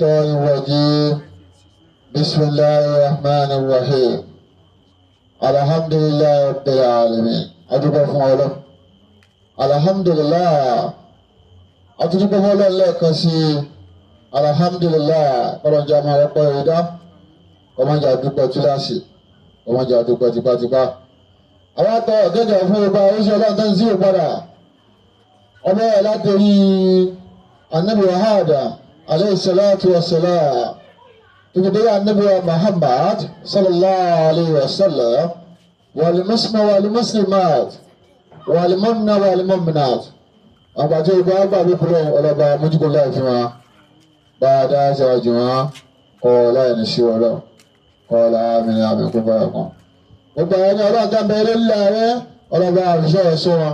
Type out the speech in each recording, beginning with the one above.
الشيطان الرجيم. بسم الله الرحمن الرحيم. الحمد لله رب العالمين. Adúpẹ́ fún Ọlọ́run. Alhamdulillah. Adúpẹ́ fún Ọlọ́run lẹ́ẹ̀kan sí i. Alhamdulillah. Kọ́lọ́njà máa rọ́pọ̀ ìdá. Kọ́mọ́jà dúpẹ́ túláàsì. Kọ́mọ́jà dúpẹ́ tipátipá. Àwọn àtọ̀ gẹ́gẹ́ fún ọba oríṣi Ọlọ́run tó ń sí ìpadà. Ọmọ ẹ̀ látòrí Ànábì Adam alayhi salatu wa salam. Tùkùdé Ànábì Muhammad sallallahu alayhi wa sallam. Wal-muslima wal-muslimat. Wal-mu'mina wal-mu'minat. Àgbàdo ìgbà àgbàdo kúrò ọlọ́ba mójúkó láì fún wa. Bá a dá ṣáájú wọn, kọ́ láì ní sí ọlọ́. Kọ́ láàmì àmì kún báyọ̀ kan. Gbogbo àwọn ẹni ọlọ́run tó ń bẹ lórílẹ̀ rẹ ọlọ́ba àfiṣẹ́ ẹ̀ṣọ́ wọn.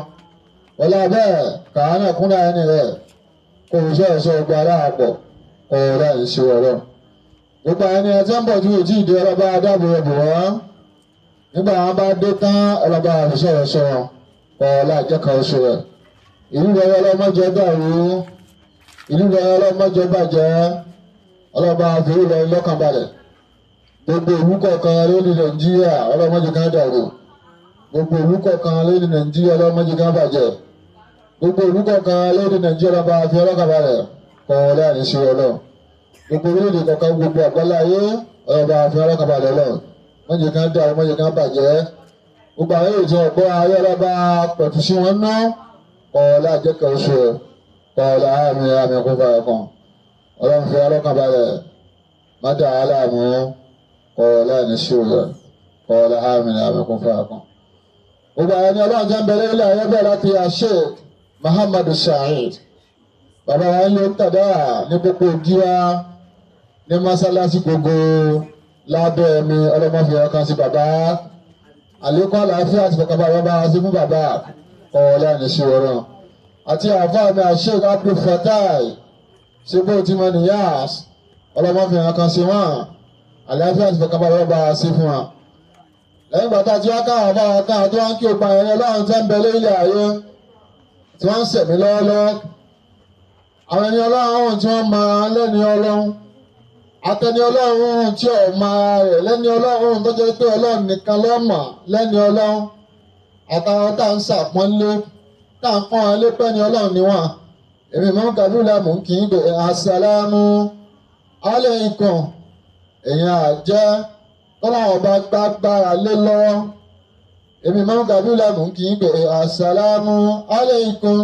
Wọlé abẹ́ kàánà kúnlá ẹni rẹ̀ kò fiṣẹ́ ẹ̀ṣọ́ gba aláàpọ̀ kọ́ láì sí ọlọ́. Gbogbo àwọn ẹni ẹtí ń bọ̀ tí òjì ìdí ọlọ́ba adáàbò ẹ̀bù wọn. Nígbà wọn bá dé tán ọlọ́ba àfiṣẹ́ ẹ̀ṣọ́ wọn kọ́ láì jẹ́ kan oṣù rẹ̀. Ìlú rẹ̀ ọlọ́mọjọ dàrú, ìlú rẹ̀ ọlọ́mọjọ bàjẹ́, ọlọ́ba àfihàn lọ lọ́kàn balẹ̀. Gbogbo ìlú kọ̀ọ̀kan lórí Nàìjíríà ọlọ́mọdé kan dàrú. Gbogbo ìlú kọ̀ọ̀kan lórí Nàìjíríà ọlọ́mọdé kan bàjẹ́. Gbogbo ìlú kọ̀ọ̀kan lórí Nàìjíríà ọlọ́ba àfi ọlọ́kàn balẹ̀ kọ́ láàrin sí ọlọ́. Gbogbo orílẹ̀-èdè kọ̀ọ̀kan gbogbo àgbáláyé ọlọ́ba àfi ọlọ́kàn balẹ̀ lọ. Mọ̀jẹ̀ kan dàrú, mọ̀jẹ̀ kan bàjẹ́. Gbogbo àwọn ètò ọ̀gbọ́n ayé ọlọ́ba pẹ̀tù sí wọn ná kọ́ láàjẹkẹ̀ oṣù kọ́ láàmì àmì kún fà kan. Ọlọ́run fi ọlọ́kàn balẹ̀ má dà á láàmú. Kọ́lá ní ṣòro kọ́lá àmìnà àmìkún fáakàn. Gbogbo àwọn ẹni ọlọ́run jẹ́ ń bẹ̀rẹ̀ ilé ayé bẹ́ẹ̀ láti Sheikh Muhammadu Saheed. Bàbá wa ń lé tàdá ní gbogbo gíwá ní mọ́sálásí gbogbo lábẹ́ mi ọlọ́mọfìyàn kan sí bàbá. Àlékún àlàáfíà àti fọkànbá bàbá wa sí fún bàbá kọ́lá ní ṣòro. Àti àfáà mi Sheikh Abdul Fatai ṣe bó ti mọ nìyàs ọlọ́mọfìyàn kan sí wọn. Àlàáfíà àti fọkànbalẹ̀ ọba ṣe fún wa. Lẹ́yìn bàtà tí wọ́n káwọn bá wọn káwọn tó wọ́n kí opa ẹ̀yẹ lọ́run tẹ́ ń bẹ lórílẹ̀ ayé tí wọ́n ń sẹ̀mí lọ́wọ́lọ́wọ́. Àwọn ẹni ọlọ́run tí wọ́n máa lẹ́ni ọlọ́run. Atẹni ọlọ́run tí ò máa rẹ̀ lẹ́ni ọlọ́run tó jẹ́ pé ọlọ́run nìkan ló mọ̀ lẹ́ni ọlọ́run. Àtàwọn tá à ń sàpọ́nlé tá à ń pọ́n lé pẹ́ni ọlọ́run ni wọ́n. Èmi mọ́ Kàbírù mò ń kì í gbé assalamu alaykum. Èèyàn àjẹ́ tọ́láwọn ọba gbàgbára lé lọ́wọ́. Èmi máa ń Kàbírù mò ń kì í pé assalamu alaykum.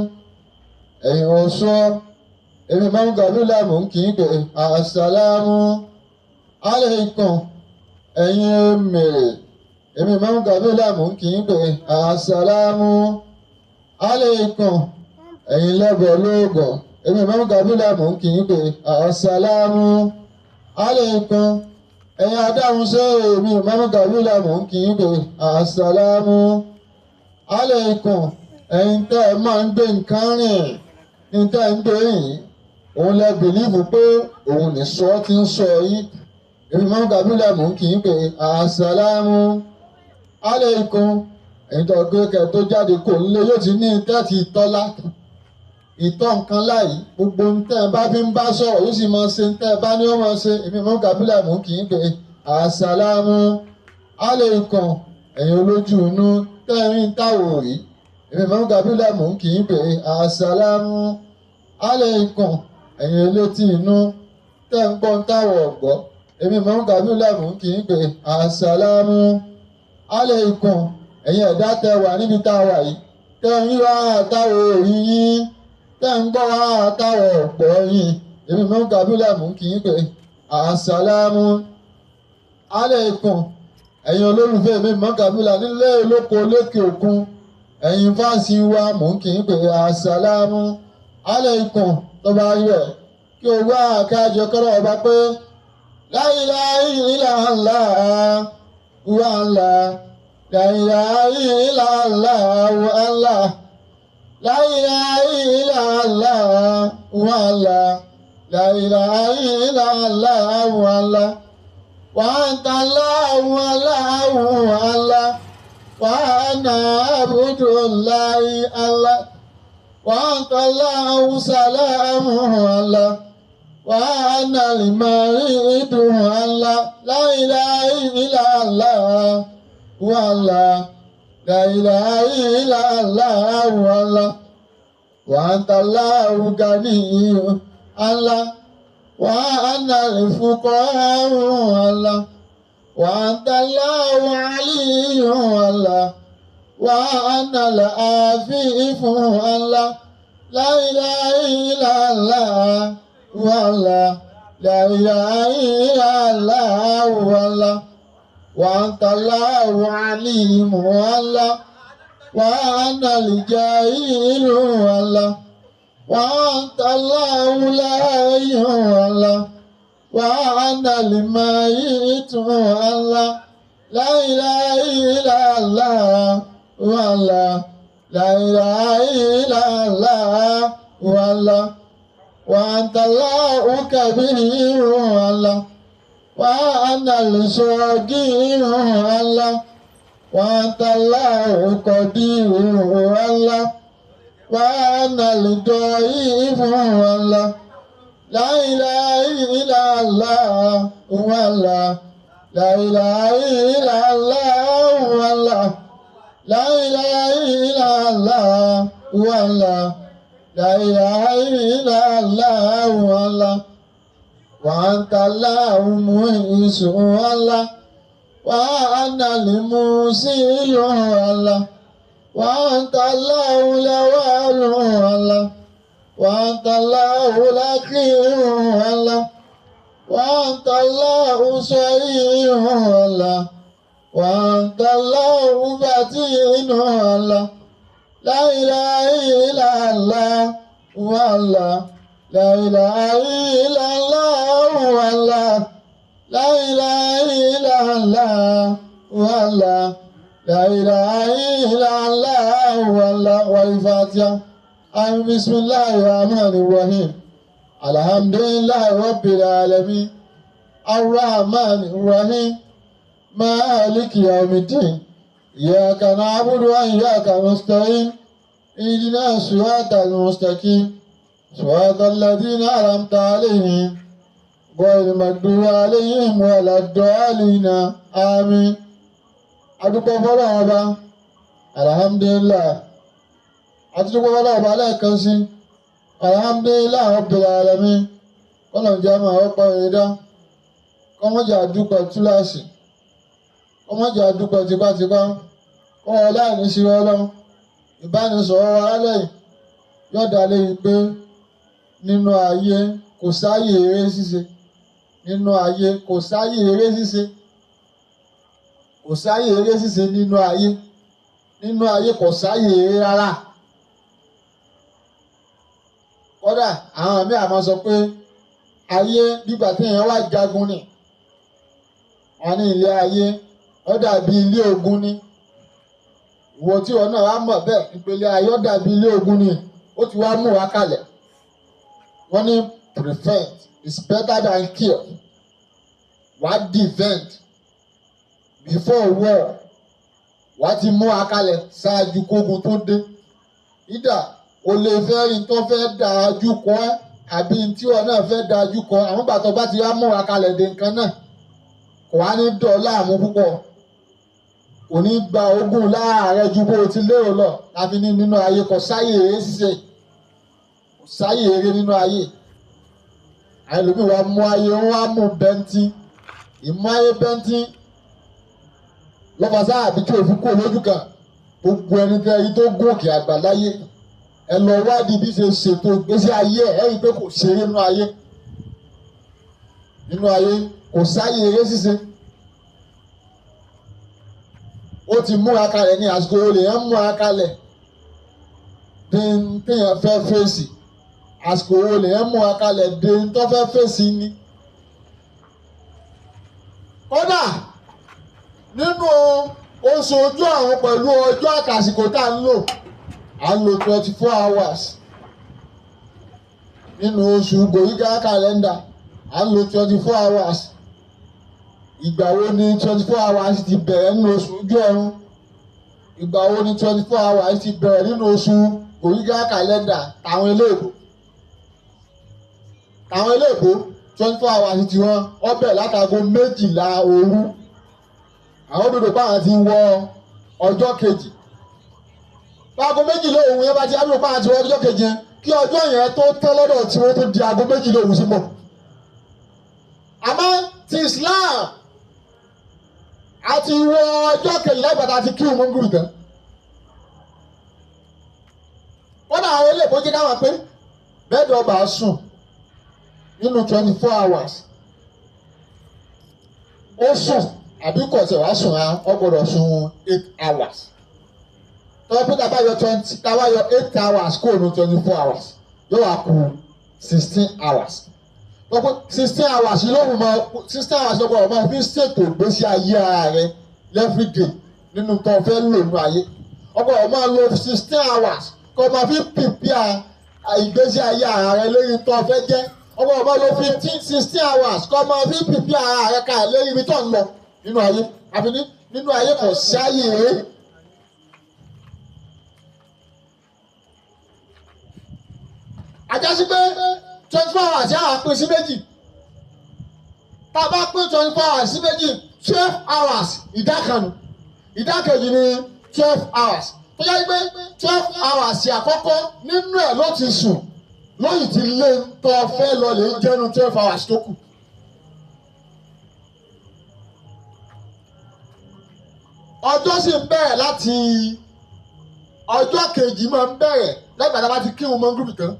Ẹ̀yin oṣó. Èmi máa ń Kàbírù mò ń kì í pé assalamu alaykum. Ẹ̀yin èmèrè. Èmi máa ń Kàbírù mò ń kì í pé assalamu alaykum. Ẹ̀yin lẹ́bọ̀ lóògùn. Èmi máa ń Kàbírù mò ń kì í pé assalamu alaykum. Ẹ̀yin adáhùn ṣé èmi ìmáàmù Kàbírù mò ń kì í pé assalamu alaykum. Ẹ̀yin tẹ́ ẹ máa ń gbé nǹkan rìn ní tẹ́ ẹ ń gbé yìí òun lẹ bìlíìfù pé òun ní sọ ti ń sọ yìí. Èmi ìmáàmù Kàbírù mò ń kì í pé assalamu alaykum. Ẹ̀yin tó gbé kẹ́ tó jáde kò ń lé yóò ti ní tẹ́tì tọ́lá ìtọ́ nǹkan láì gbogbo ntẹ́ ẹ bá fi ń bá sọ̀rọ̀ yóò sì máa ṣe ntẹ́ ẹ bá ní ó máa ṣe. Èmi mọ́ Kàbírù mò ń kì í pé assalamu alaykum. Ẹ̀yin olójú inú tẹ́rin táwọ̀ rí. Èmi mọ́ Kàbírù mò ń kì í pé assalamu alaykum. Ẹ̀yin elétí inú tẹ́ ń gbọ́ táwọ̀ ọ̀gbọ́. Èmi mọ́ Kàbírù mò ń kì í pé assalamu alaykum. Ẹ̀yin ẹ̀dá tẹ wà níbi tá a wà yìí tẹ́ ń rí wá táwọ̀ òrí yín tẹ́ ń gbọ́ wá táwọ̀ ọ̀pọ̀ yín. Èmi mọ́ Kàbírù mò ń kì í pé assalamu alaykum. Ẹ̀yin olólùfẹ́ mi mọ́ Kàbírù nílé olóko lókè òkun. Ẹ̀yin fáǹsì wa mò ń kì í pé assalamu alaykum. Tó bá rí ẹ̀ kí o wá kájọ kọ́rọ̀ ọba pé la ilaha illallah wa Allah la ilaha illallah wa Allah. La ilaha illallah wa Allah. La ilaha illallah wa Allah. Wa anta Allahu Allahu Allah. Wa ana abdullahi Allah. Wa anta Allahu salamu Allah. وأنا المريض الله لا إله إلا الله والله لا إله إلا الله والله وأنت الله غني الله وأنا الفقراء الله وأنت الله علي الله وأنا العفيف الله لا إله إلا الله والله لا إله إلا الله والله وأنت الله عليم والله وأنا الجاهل والله وأنت الله لا والله وأنا الميت الله لا إله إلا الله والله لا إله إلا الله والله وأنت الله كبير الله وأنا الصغير الله وأنت الله قدير الله وأنا الضعيف الله لا إله إلا الله والله لا إله إلا الله والله لا إله إلا الله والله لا إله إلا الله والله وأنت الله معز الله وأنا المسيء الله وأنت الله الأول الله وأنت الله الأخير الله وأنت الله صحيح الله وأنت الله باتين الله لا إله إلا الله والله لا إله إلا الله والله لا إله إلا الله والله لا إله إلا الله والله. والفاتحة. بسم الله الرحمن الرحيم. الحمد لله رب العالمين الرحمن الرحيم مالك يوم الدين إياك نعبد وإياك نستعين اهدنا الصراط المستقيم صراط الذين أنعمت عليهم غير المغضوب عليهم ولا الضالين آمين. Adúpẹ́ fọ́lọ́run Ọba, alhamdulillah. Adúpẹ́ fọ́lọ́run Ọba lẹ́ẹ̀kan sí, alhamdulillah rabbil alamin. Kọ́lọ̀ jẹ́ máa ọ̀pọ̀ ìdá, kọ́mọ́jà dúpẹ́ túláàsì, kọ́mọ́jà dúpẹ́ tipátipá, kọ́ láìní sí ọlọ́run. Ìbánisọ̀rọ̀ wa lálẹ́ yọ̀dà lẹ́yìn pé nínú ayé kò sáyè eré ṣíṣe, nínú ayé kò sáyè eré ṣíṣe, kò sáyè eré ṣíṣe nínú ayé, nínú ayé kò sáyè eré rárá. Kódà àwọn míì àmọ́ sọ pé ayé bígbà tí èèyàn wá jagun ni, wọ́n ní ilé ayé ó dàbí ilé ogun ni. Ìwọ tí wọn náà wá mọ̀ bẹ́ẹ̀ ìpele ayé ó dàbí ilé ogun ni, ó ti wá mú wa kalẹ̀. Wọ́n ní prevent is better than cure. Wá defend before war. Wá ti mú wa kalẹ̀ ṣáájú kógun tó dé. Ìdá o lè fẹ́ rí tó fẹ́ dájú kọ́ ẹ́ àbí tí wọn náà fẹ́ dájú kọ́, àwọn bàtọ́ bá ti wá mú wa kalẹ̀ dé nǹkan náà kò wá ní dọ̀ láàmú púpọ̀, kò ní gba ogún láàárẹ̀ ju bó o ti lérò lọ. Láfi ní nínú ayé kò sáyè eré ṣíṣe, kò sáyè eré nínú ayé. Àwọn ẹlòmíì wa mú ayé wọn wá mú bẹ́ntì, ìmú ayé bẹ́ntì lọ́fà sáà bí tí òfin kú lójú kan. Gbogbo ẹni tẹ́ ẹni tó gòkè àgbà láyé, ẹ lọ wádìí bí ṣe ṣètò ìgbésí ayé ẹ, ẹ rí i pé kò ṣeré nínú ayé. Nínú ayé kò sáyè eré ṣíṣe. Ó ti múra kalẹ̀ ní àsìkò olè yẹn múra kalẹ̀ téèyàn fẹ́ fèsì, àsìkò olè yẹn múra kalẹ̀ tó fẹ́ fèsì ni. Kódà nínú oṣù ojú àwọn pẹ̀lú ọjọ́ àkàsìkò tá à ń lò, à ń lò 24 hours nínú oṣù gòrígà kàlẹ́ndà, à ń lò 24 hours. Ìgbà wo ni 24 hours ti bẹ̀rẹ̀ nínú oṣù ojú ọ̀run? Ìgbà wo ni 24 hours ti bẹ̀rẹ̀ nínú oṣù gòrígà kàlẹ́ndà táwọn eléèbó? Àwọn eléèbó 24 hours ti wọn ọbẹ̀ látago 12 òru. Àwọn òdòdó báwọn ti wọ ọjọ́ kejì. Aago 12 òru yẹn bá ti àdúgbò báwọn ti wọ ọjọ́ kejì yẹn, kí ọjọ́ yẹn tó tán lọ́dọ̀ tí wọ́n tó di aago 12 òru sí mọ̀. Àmọ́ ti Islam, a ti wọ ọjọ́ kejì lágbàdá ti kí òun gùrù tán. Wọ́n náà àwọn eléèbó jẹ́ káwọn pé bẹ́ẹ̀ ọba sùn nínú 24 hours, ó sùn àbí kò tẹ̀ wá sùn á, ó gbọ́dọ̀ sùn 8 hours. Tọ́wọ́ pé tá yọ 20, tá bá yọ 8 hours kúrò ní 24 hours, yóò wá kù 16 hours. Tọ́wọ́ pé 16 hours ló mú mọ́, 16 hours ló gbọ́dọ̀ máa fi ṣètò ìgbésí ayé ara rẹ everyday nínú tó fẹ́ lò nínú ayé. Ó gbọ́dọ̀ máa lo 16 hours kó máa fi prepare ìgbésí ayé ara rẹ lórí tó fẹ́ jẹ́. Ó gbọ́dọ̀ máa lo 15, 16 hours kó máa fi prepare ara rẹ ká lórí ibi tó ń lọ nínú ayé. Àfi nínú ayé kò sí ayé eré. Àjásí pé 24 hours yà á pín sí méjì. Tá a bá pín 24 hours sí méjì, 12 hours ìdá kan nù, ìdá kejì ní 12 hours. Tó yẹ pé 12 hours àkọ́kọ́ nínú ẹ̀ ló ti sùn lóyìn tí lé tó fẹ́ lọ lè jẹ́nu 12 hours tó kù. Ọjọ́ sì ń bẹ̀rẹ̀ láti ọjọ́ kejì, máa ń bẹ̀rẹ̀ lẹ́gbàá tá a bá ti kírun mọ́ group tán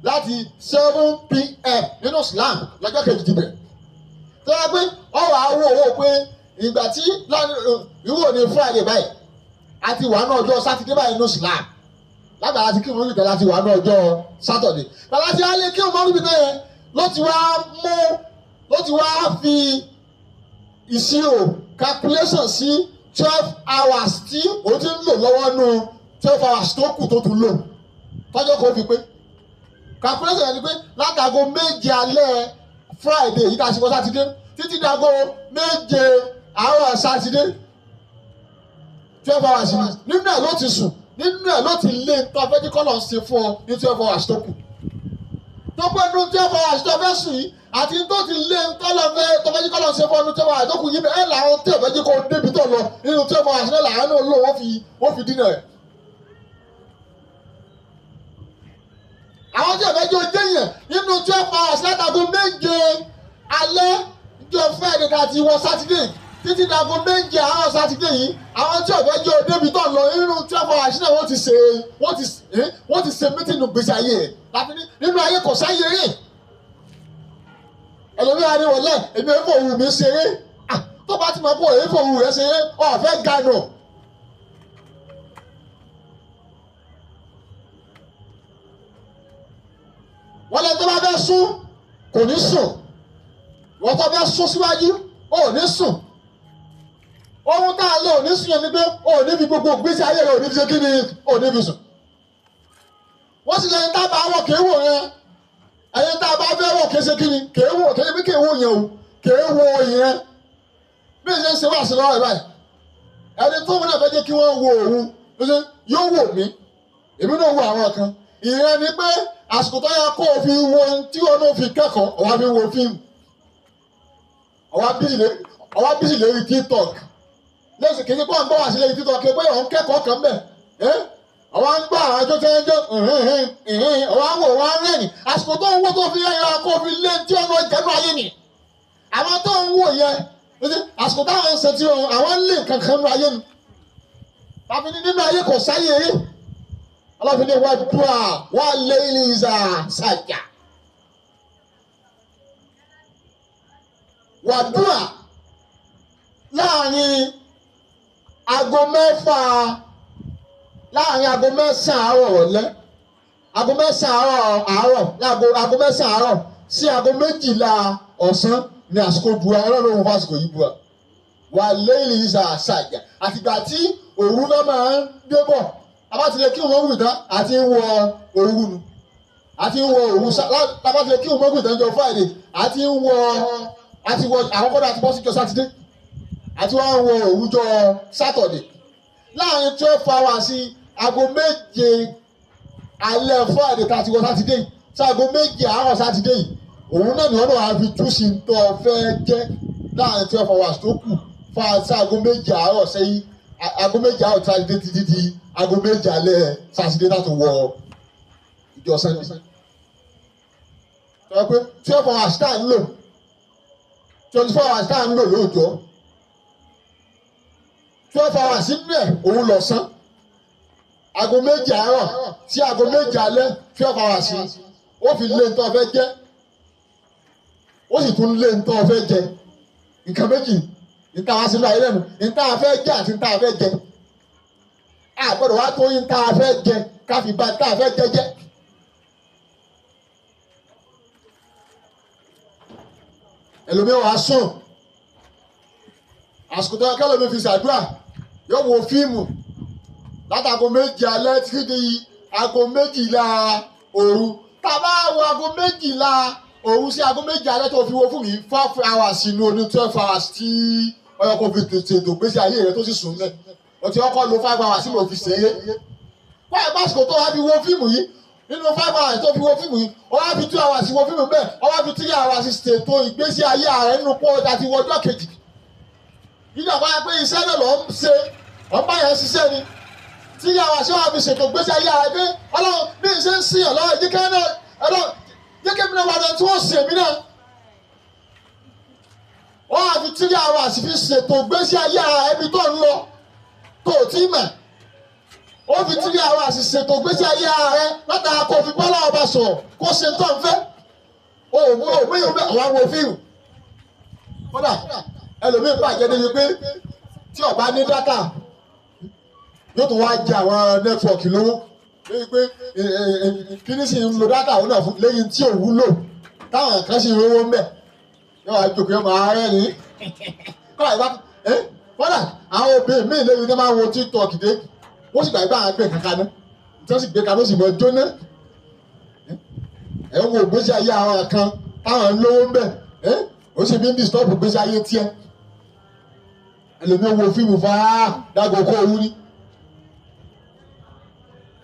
láti 7 p.m. nínú Islam lọ́jọ́ kejì ti bẹ̀rẹ̀. Tó yẹ pé ọ̀rọ̀ àwọ̀ owó pé ìgbà tí irú òní Friday báyìí àti wà ní ọjọ́ Sátidé báyìí nínú Islam, lágbàá láti kírun mọ́ láti wà ní ọjọ́ Saturday. Bàbá tí a lè kírun mọ́ níbi náà yẹn ló ti wá mú, ló ti wá fi ìṣirò calculation sí 12 hours tí o ti ń lò lọ́wọ́ nù 12 hours tó kù tó tún lò tọ́jọ́ kò fi pé. Calculation yẹn ni pé látago 7 alẹ́ Friday yìí tá a ṣe kọ́ Sátidé títí dago 7 àárọ̀ Sátidé, 12 hours ni. Nínú ẹ̀ ló ti sùn, nínú ẹ̀ ló ti lé tó fẹ́ kí kọ́lọ̀ ṣe fún ọ ní 12 hours tó kù. Tó pé nínú 12 hours tó fẹ́ sùn yìí àti tó ti lé tọ́lọ̀ fẹ́ tó fẹ́ kí kọ́lọ̀ ṣe fún ọ ní 12 hours tó kù yìí, ẹ̀ làwọn tí ò fẹ́ kí kò débi tó lọ nínú 12 hours náà làwọn náà lò wọ́n fi dínà ẹ̀. Àwọn tí ò fẹ́ jẹ́ ojú èèyàn nínú 12 hours látago 7 alẹ́ jọ Friday ká ti wọ Sátidé títí dago 7 àárọ̀ Sátidé yìí, àwọn tí ò fẹ́ jẹ́ débi tó lọ nínú 12 hours náà, wọ́n ti ṣe meeting gbèsè ayé ẹ̀ láti ní nínú ayé kò sáyé eré. Ẹlòmíràn ni wọlé èmi ò fòwú mi ṣeré. Tó bá ti mọ̀ pé òye fòwú rẹ̀ ṣeré, ọ̀fẹ́ ganu. Wọ́n lẹ́ni tó bá fẹ́ sún kò ní sùn, wọ́n tó fẹ́ sún síwájú ò ní sùn. Ohun tá a lé ò ní sùn yẹn ni pé ò ní fi gbogbo ìgbésí ayé rẹ̀, ò ní fi ṣe kí ni, ò ní fi sùn. Wọ́n sì lẹ́yìn tá a bá wọ̀ kéwò yẹn, ẹ̀yin tá a bá fẹ́ wọ̀ kéṣe kí ni kéwò kéṣe bí kéwò yẹn o kéwò yẹn. Bí ẹ ṣe ń ṣe wá sí lọ́wọ́ ẹ̀ báyìí, ẹni tó wọn náà fẹ́ jẹ́ kí wọ́n wo òun yóò wò mí, èmi náà wo àwọn kan. Ìyẹn ni pé àsìkò tó yẹ kó o fi wo ohun tí wọn náà fi kẹ́kọ̀ọ́, ọ̀wá fi wo fíìmù, ọ̀wá busy lórí TikTok lẹ́sìn kìí kó à ń gbọ́ wá sí lórí TikTok pé òun kẹ́kọ̀ọ́ kan bẹ̀. Ọ̀wá ń gbọ́ àwọn tó tẹ́ ń jó, ọ̀wá ń wò, ọ̀wá ń rẹ́rìn. Àsìkò tó ń wò tó fi rẹ́rìn kó o fi lé tí ọ̀nà ìjẹ́nu ayé nì. Àwọn tó ń wò yẹn àsìkò táwọn ń ṣe tí wọn àwọn ń lé kankan nínú ayé ni. Tàbí nínú ayé kò sáyé eré. Ọlọ́fin ní wọ́n dùà wọ́n lé ilé ìzà sàjà. Wọ́n dùà láàrin aago 6, láàrin aago 9 àárọ̀ rọ̀lẹ́, aago 9 àárọ̀ àárọ̀, aago 9 àárọ̀ sí aago 12 ọ̀sán ní àsìkò dùà. Ọlọ́run òun fásìkò yìí bùà. Wà lé ilé ìzà sàjà. Àtìgbà tí òru náà máa ń dé bọ̀, abatilẹ̀ kí wọ́n wù tán àti ń wọ òru nu, àti ń wọ òru abatilẹ̀ kí wọ́n wù tán jọ Friday àti ń wọ, àti wọ àwọn kọ́dà àti bọ́sí jọ Sátidé àti wọ́n ń wọ òru jọ Saturday. Láàrin 12 hours sí aago 7 alẹ́ Friday tá a ti wọ Sátidé sí aago 7 àárọ̀ Sátidé yìí, Òun náà ni wọ́n náà fi túṣì ń tọ́ fẹ́ jẹ́ láàrin 12 hours tó kù fún aago 7 àárọ̀ sẹ́yìn, aago 7 àárọ̀ sátidé títí di aago 7 alẹ́ sátidé láti wọ ìjọ Sunday. Sọ pé 12 hours tá à ń lò, 24 hours tá à ń lò lóòjọ́, 12 hours nínú ẹ̀ òun lọ̀sán, aago 7 àárọ̀ sí aago 7 alẹ́ 12 hours ó fi lé ntọ́ fẹ́ jẹ́, ó sì tún lé ntọ́ fẹ́ jẹ. Nǹkan méjì níta wá sínú ayé lẹ́nu, níta fẹ́ jẹ àti níta fẹ́ jẹ. A gbọ́dọ̀ wá tó níta fẹ́ jẹ ká fi ba níta fẹ́ jẹ jẹ́. Ẹlòmíràn wá sùn àsìkò tó yẹ kẹlòmíì fi ṣàdúrà yóò wo fíìmù látago 7 alẹ́ títí di aago 12 òru. Tá a bá wo aago 12 òru sí aago 7 alẹ́ tó fi wo fún mi, 4 hours inú oní 12 hours tí ọyọ kò fi tètè gbèsè ayé rẹ tó sì sùn lẹ. O ti ọkọ lo 5 hours ló fi ṣeré. Wọ́n ẹ̀ básìkò tó wá fi wo fíìmù yìí, nínú 5 hours tó fi wo fíìmù yìí, ó wá fi 2 hours wo fíìmù bẹ́ẹ̀, ó wá fi 3 hours ṣètò ìgbésí ayé rẹ nínú pọ́ àti wọjọ́ kejì. Nígbà bá yẹ pé iṣẹ́ náà lọ́ ń ṣe, ọ̀ ń bá yẹn ṣiṣẹ́ ni. 3 hours wọ́n fi ṣètò ìgbésí ayé rẹ pé Ọlọ́run bí n ṣe ń sìn ọ̀lọ́run jẹ́kẹ́ náà, Ọlọ́run jẹ́kẹ́ mi náà wà lọ tí wọ́n ṣe mí náà. Wọ́n á fi 3 hours fi ṣètò ìgbésí ayé ara ẹbí tó ń lọ tó ò tí mọ̀. Ó fi 3 hours ṣètò ìgbésí ayé ara rẹ látara kó fi bọ́lá ọba sọ̀rọ̀ kó ṣe tó ń fẹ́. O ò mú òmí ìwé àwọn àwọn òfin. Kódà ẹlòmíín bàjẹ́ débi pé tí ó bá ní dátà yóò tún wá jẹ àwọn nẹ́tíwọ̀kì lówó. Débi pé kíní sì ń lo dátà òun náà fún lẹ́yìn tí ò wúlò táwọn kan sì ń rówó ń bẹ̀. Yóò wá jókòó yóò máa rẹ́rìn-ín. Kódà àwọn obìnrin míì lẹ́yìn tó máa ń wo TikTok dé, wọ́n sì gbàgbé àwọn àgbẹ̀ kankan náà, tí wọ́n sì gbé kaná ó sì mọ jóná. Ẹ̀ ń wo ìgbésí ayé àwọn kan táwọn ń lówó ń bẹ̀, ó sì fi ń disturb ìgbésí ayé tiẹ̀. Ẹlòmíì wo fíìmù fáá dágò kó owó ní.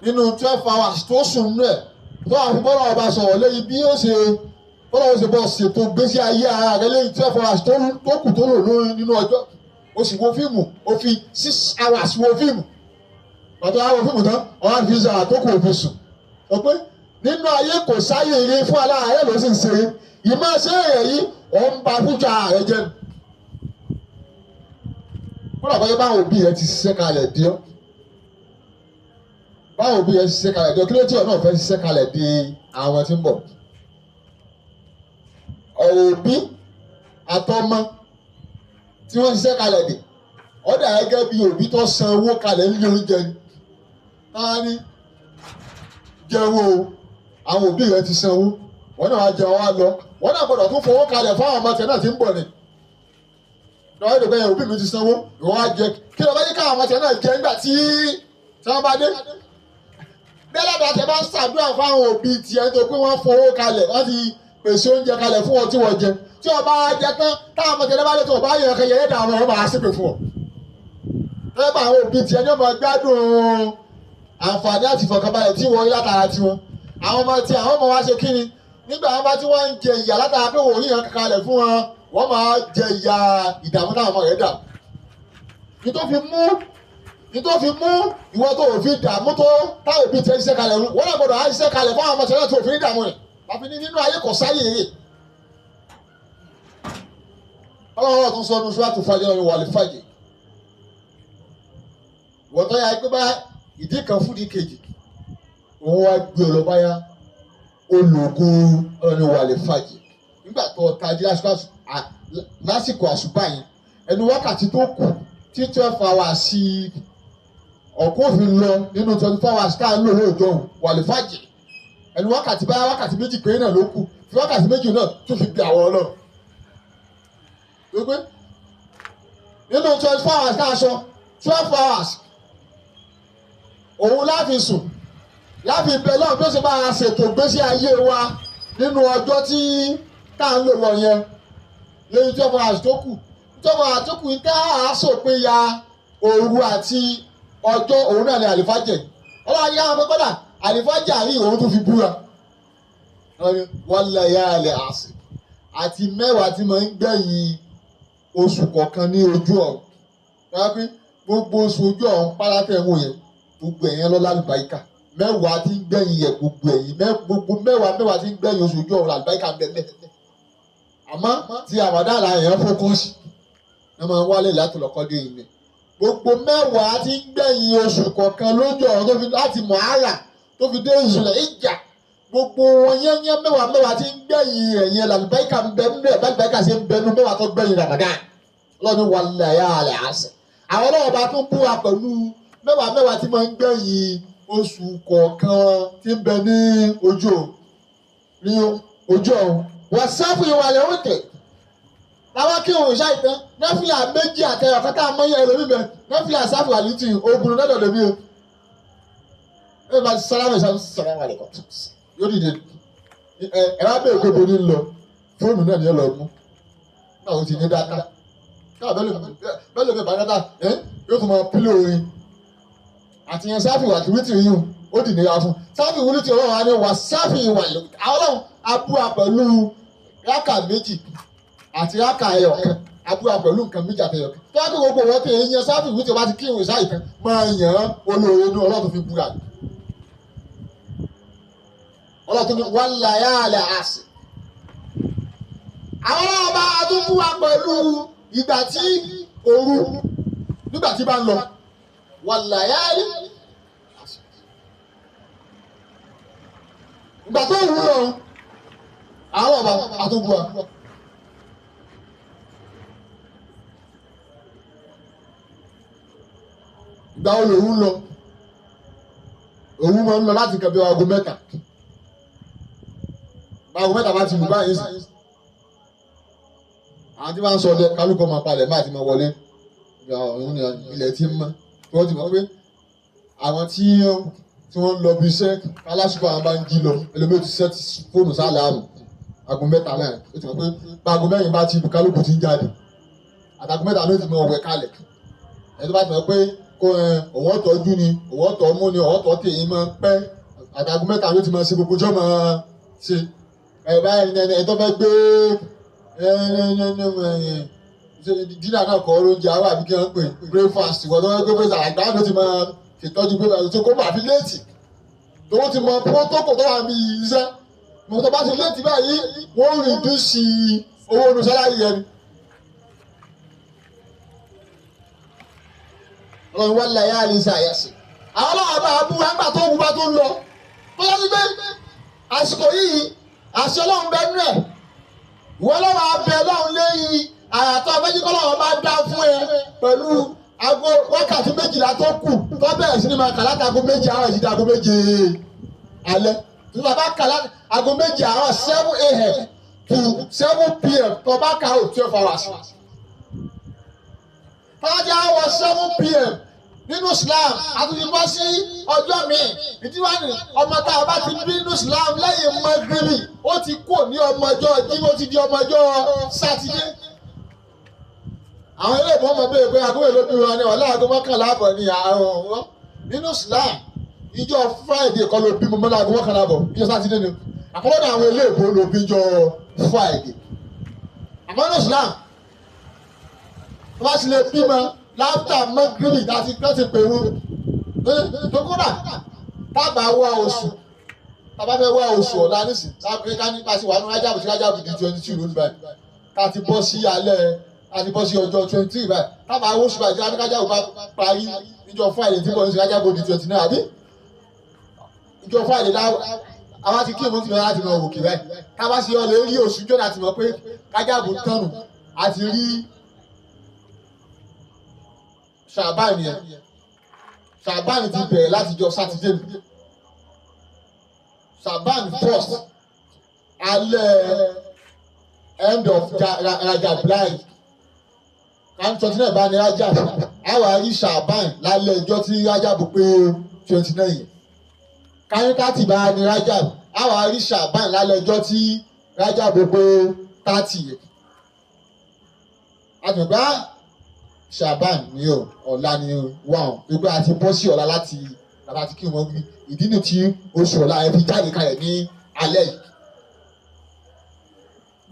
Nínú 12 hours tó sùn nú ẹ̀ tó àwọn bọ́lá ọba sọ̀rọ̀ lẹ́yìn bí ó ṣe bọ́lá ó ṣe bọ́ ṣètò ìgbésí ayé ara rẹ lẹ́yìn 12 hours tó kù tó lò lórí nínú ọjọ́. Ó sì wo fíìmù, ó fi 6 hours wo fíìmù. Pàtó àwọn fíìmù tán, ọ̀hún àfi ṣe àtòkù òfin sùn. Sọ pé nínú ayé kò sáyé eré fún aláàárẹ̀ ló sì ń ṣeré. Ìmọ̀ ṣe rẹ̀ yìí, ó ń ba fújà rẹ̀ jẹ́. Kódà bọ́yá báwọn òbí rẹ ti ṣiṣẹ́ kalẹ̀ dé ọ́. Báwọn òbí rẹ ti ṣiṣẹ́ kalẹ̀ dé ọ́, kí ló tí ọ̀ náà fẹ́ ṣiṣẹ́ kalẹ̀ dé àwọn tí ń bọ̀? Ọ̀rọ̀ òbí àtọmọ tí wọ́n ṣiṣẹ́ kalẹ̀ dè, ó dà gẹ́gẹ́ bí òbí tó san owó kalẹ̀ nílé oúnjẹ ni. Táwa ní jẹun o, àwọn òbí rẹ ti sanwó, wọ́n náà wá jẹun wá lọ, wọ́n náà gbọ́dọ̀ tún fowó kalẹ̀ fáwọn ọmọ tẹ̀ náà tí ń bọ̀ ni. Lọ́wọ́ ìdògbẹ́ yẹn òbí mi ti sanwó, ìwọ wá jẹ, kí ló bá yí káwọn ọmọ tẹ̀ náà jẹ nígbà tí wọ́n bá dé. Bẹ́ẹ̀ lọ́dọ̀ àti ẹ bá ń ṣàdúrà fáwọn òbí tiẹ̀ nítorí pé wọ́n fowó kalẹ̀, wọ́n ti pèsè oúnjẹ kalẹ̀ fún ọ tí wọ́n jẹ. Tí o bá jẹ tán, táwọn ọmọ tẹ̀lé bá lè tó o bá yẹ ọkẹ yẹn dà àwọn ọmọ máa ṣépè fún ọ. Lọ́pọ̀ àwọn òbí tiẹ̀ ní ọmọ gbádùn àǹfààní àti ìfọ̀kànbalẹ̀ tí wọ́n rí látara tiwọn. Àwọn ọmọ tí àwọn ọmọ wa ṣe kí ni? Nígbà wọn bá tí wọ́n ń jẹ ìyà látara pé wọ́n ò ní ìyàn kalẹ̀ fún wọn, wọ́n máa jẹ ìyà ìdààmú táwọn ọmọ rẹ̀ dà. Ní tó fi mú ìwọ tó òfin dààmú tó táwọn òbí tiẹ̀ ṣiṣẹ́ kalẹ̀ wọ́n náà gbọ́dọ̀ á ṣiṣẹ́ kalẹ̀ fún àwọn ọmọ tiẹ̀ tó òfin dààmú rẹ̀. Àfi ní nínú ayé kò sáyè rè. Ọlọ́run ọ̀tún sọ ọdún ṣúwàtú fàjẹ́ lọ́run wà lè fàjẹ́. Ìwọ̀n tó yà pé bá ìdí kan fún ìdí kejì, òun wá gbé ọ lọ báyà ológun ọlọ́run wà lè fàjẹ́. Nígbà tó tají lásìkò àṣùbà yẹn, ẹnu wákàtí tó kù tí 12 hours sí ọ̀kọ́ òfin lọ nínú 24 hours tá à ń lò lóòjọ́ òun wà lè fàjẹ́. Ẹnu wákàtí báyà wákàtí méjì péré náà ló kù, fi wákàtí méjì náà tún fi bí àwọn ọlọ́run. Wípé nínú 24 hours tá a sọ 12 hours òun láfi sùn láfi bẹ lọ́run bí ó ṣe máa ṣètò ìgbésí ayé wa nínú ọjọ́ tí tá à ń lò lọ yẹn lórí 12 hours tó kù. 12 hours tó kù tá a sòpin ya òru àti ọjọ́ òun náà ni àlìfájẹ̀. Ọlọ́run yá wọn pé kọ́dà àlìfájà rí òun tó fi búra. Wal-layali asr àti mẹ́wàá tí máa ń gbẹ̀yìn oṣù kọ̀ọ̀kan ní ojú ọ̀run. Rárá gbogbo oṣù ojú ọ̀run pálátẹ̀ ń wò yẹn gbogbo ẹ̀yẹn lọ́lá àlùbáríkà mẹ́wàá tí ń gbẹ̀yìn yẹn gbogbo ẹ̀yìn gbogbo mẹ́wàá mẹ́wàá tí ń gbẹ̀yìn oṣù ojú ọ̀run àlùbáríkà ń bẹ mẹ́tẹ̀ẹ̀tẹ̀. Àmọ́ ti àwàdà là yẹn fókọ́sì ní wọ́n wálé láti lọ́kọ́ dé ilẹ̀. Gbogbo mẹ́wàá tí ń gbẹ̀yìn oṣù kọ̀ọ̀kan lójú ọ̀run tó fi láti Muharram tó fi dé Zul Hijjah gbogbo wọn yẹ́nyẹ́ mẹ́wàá mẹ́wàá tí ń gbẹ̀yìn ẹ̀yìn làlùbáríkà ń bẹ nínú ẹ̀ bàlùbáríkà ṣe ń bẹ nínú mẹ́wàá tó gbẹ̀yìn Ramadan. Ọlọ́run wal-layali asr. Àwọn ọlọ́run bá tún búra pẹ̀lú mẹ́wàá mẹ́wàá tí máa ń gbẹ̀yìn oṣù kọ̀ọ̀kan tí ń bẹ ní ojú ọ̀run. Wọ́n sáfù ìwà rẹ̀ ó tẹ̀. Láwọn kí òun ṣáà ìtàn nẹ́fìlà méjì àtẹ̀yọ̀ kọ́tà mọ́yẹ́ ẹlòmíì bẹ nẹ́fìlà sáfù àlùtì ogun lọ́dọ̀ lómi o. Ẹ bá ti sálámù ìṣàmù sálámù àlẹ́kọ̀ọ́ yóò dìde. Ẹ wá bẹ̀rẹ̀ pé bo ní lọ fóònù náà ni ẹ lọ mú. Náà ó ti ní dátà. Káà bẹ́ẹ̀ lómi bá dátà yóò tún máa pílò orin. Àti yẹn sáfì wà kìrìtì yìí ó dì nira fún. Sáfì wúlítì ọlọ́run á ní wà sáfì ìwà ọlọ́run abúra pẹ̀lú rákà méjì àti rákà ẹyọkan abúra pẹ̀lú nǹkan méjì àti ẹyọkan. Tó bá kí gbogbo wọn tẹ̀ yẹn sáfì wúlítì ọba ti kírun ìsáyìí kan máa yàn án olóore inú ọlọ́run fi búra. Ọlọ́run tó ní wal-layali asr. Àwọn ọlọ́run bá tún búra pẹ̀lú ìgbà tí òru nígbà tí bá ń lọ wal-layali asr. Ìgbà tó wù lọ àwọn ọba àtúbùwà. Ìgbà wo lòun lọ? Òun máa ń lọ láti kẹbi aago mẹ́ta. Aago mẹ́ta bá ti lù báyìí sí. Àwọn tí wọ́n ń sọ ọdẹ kálukọ máa palẹ̀ máa ti máa wọlé. Ilẹ̀ ti ń mọ́. Tí wọ́n ti mọ̀ pé àwọn tí wọ́n ń lọ bí iṣẹ́ alásùkò àwọn bá ń jí lọ ẹlòmíì ti ṣẹ́ fóònù sáláàmù aago mẹ́ta náà ó ti mọ̀ pé báago mẹ́rin bá ti lù kálukú ti ń jáde àtàgò mẹ́ta ló ti mọ ọ̀wẹ̀ kalẹ̀ ẹni tó bá ti mọ̀ pé kó òun ọ̀tọ̀ ojú ni òun ọ̀tọ̀ ọmú ni òun ọ̀tọ̀ tèyí máa ń pẹ́ àtàgò mẹ́ta ló ti mọ̀ ṣe gbogbo ọjọ́ máa ṣe ẹ̀ báyìí ẹni tó fẹ́ gbé dínà náà kọ́ oúnjẹ àwọn àbí kí wọ́n pè breakfast ìwọ́n tó fẹ́ gbé breakfast àgbà ló ti máa ṣètọ́jú breakfast tó kó bàbí léètì tòun ti mọ protocol tó wà ní iṣẹ́ mo tó bá ti léètì báyìí wọ́n rìdúsì owó oṣù sálárì yẹn ni. Ọlọ́run wọ́n lẹ̀ yá àlìsà yẹ̀sì. Àwọn ọlọ́run bá bú wa nígbà tó wù bá tó ń lọ. Tó yẹ pé àsìkò yìí àṣẹ ọlọ́run bẹ nú ẹ̀. Ìwọ ọlọ́run abẹ ọlọ́run léyìn àyàtọ̀ méjìkọ́lọ́run bá dá fún ẹ pẹ̀lú aago wákàtí méjìlá tó kù tó bẹ̀rẹ̀ sí ni máa kà láti aago méje àárọ̀ ìdí aago méje alẹ́. Tó bá kà láti aago méje àárọ̀ 7 a.m. to 7 p.m. tó bá kà ó 12 hours. Tọ́jà wọ 7 p.m. nínú Islam àtúntì bọ́ sí ọjọ́ mi ìdí wá ní ọmọ tá a bá ti bí nínú Islam lẹ́yìn mọ́gírì ó ti kú ní ọmọ ọjọ́ Jímọ̀ ó ti di ọmọ ọjọ́ Sátidé. Àwọn ilé ìbọn ọmọ bẹ́ẹ̀ pé àgọ́ èlò bí wọn ni ọ̀la aago mọ́kànlá àbọ̀ ni àrùn wọn nínú Islam ìjọ Friday kọ́ ló bí mo mọ́lá aago mọ́kànlá àbọ̀ ìjọ Sátidé ni àkọ́kọ́ náà àwọn ilé ìbọn ló bí ìjọ Friday. Àmọ́ nínú Islam wọ́n bá ti lè bímọ láfítà mọ́gírì láti pèrú tó kódà tábà wá oṣù tábà fẹ́ wá oṣù ọ̀la nísìn ká ní ká sì wà ní Rájàbù sí Rájàbù di 22 lónìí báyìí ká ti bọ́ sí alẹ́ ká ti bọ́ sí ọjọ́ 23 báyìí tábà wá oṣù báyìí tí Rájàbù bá parí níjọ́ Friday tí bọ́ sí Rájàbù di 29 àbí níjọ́ Friday àwa ti kí ìmọ̀ tí wọ́n láti mọ òkè báyìí tábà sí ọ lè rí oṣù jọ́nà àti mọ̀ pé Rájàbù tánu àti rí Ṣàbáàní yẹn. Ṣàbáàní ti bẹ̀rẹ̀ láti jọ Sátidé. Ṣàbáàní first alẹ́ end of Rajab blind kan 29 bá ní Rajab àwa rí Ṣàbáàní lálẹ́ ọjọ́ tí Rajab pé 29 yẹn. Káyọ́tàtì bá ní Rajab àwa rí Ṣàbáàní lálẹ́ ọjọ́ tí Rajab pé 30 yẹn. Àtùgbà Ṣàbán ni o ọ̀la ni wà ó gbogbo àti bọ́ sí ọ̀la láti bàbá àti kí wọ́n gbé ìdí nì tí oṣù ọ̀la ẹ fi jáde kalẹ̀ ní alẹ́ yìí.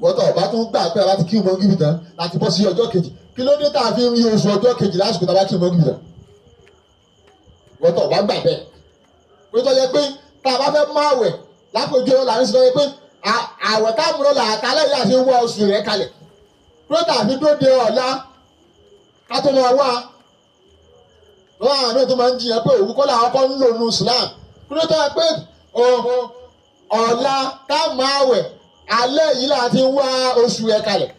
Wọ́tọ̀ ọba tó ń gbà pé láti kí mọ́gìrì tán láti bọ́ sí ọjọ́ kejì. Kí ló dé tá a fi ń rí oṣù ọjọ́ kejì lásìkò tá a bá kí mọ́gìrì tán? Wọ́tọ̀ ọba gbà bẹ́ẹ̀. Pé tó yẹ pé tá a bá fẹ́ mú àwẹ̀ lápèjọ là ń sọ pé àwẹ̀ tá a mú lọ́la àtàlẹ́ yìí àti wọ oṣù rẹ̀ kalẹ̀. Pé tá a fi dóde ọ̀la ká tó máa wá. Lọ́wọ́ àwọn mìíràn tó máa ń jiyàn pé òwú kọ́ làwọn kọ́ ń lò nù Islam. Pé tó yẹ pé ọ̀la tá a mú àwẹ̀ alẹ́ yìí là ti ń wá oṣù rẹ̀ kalẹ̀.